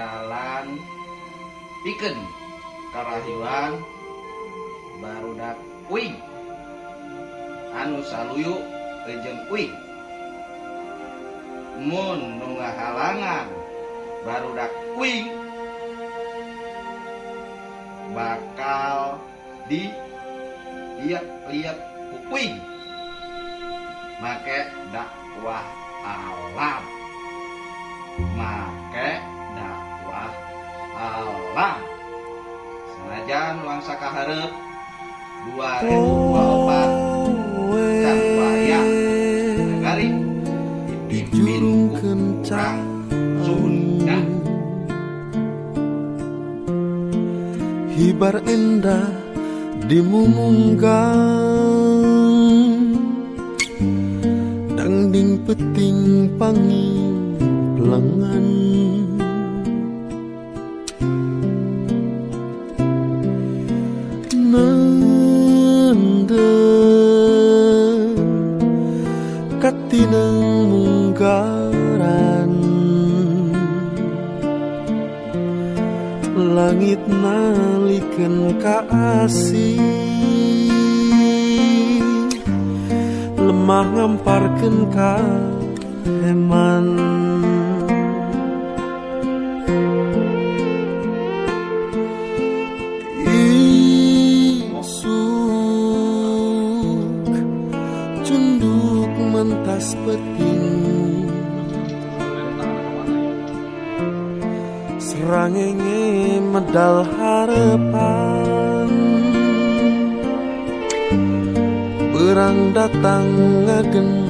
Jalan pikeun karayuan barudak uing anu saluyu jeung uing. Mun nu ngahalangan barudak uing bakal di liat-liat ku uing make dakwah alam, make dakwah alam. Sanajan wangsa kaharep 2024 can wayah nagari dipimpin ku urang Sunda. Hibar endah dimumunggang dangding peting pangimplengan nenden katineng munggaran langit nalikeun kaasih lemah ngamparkeun kaheman. Isuk cunduk mentas peting serangenge medal harapan berang datang ngagen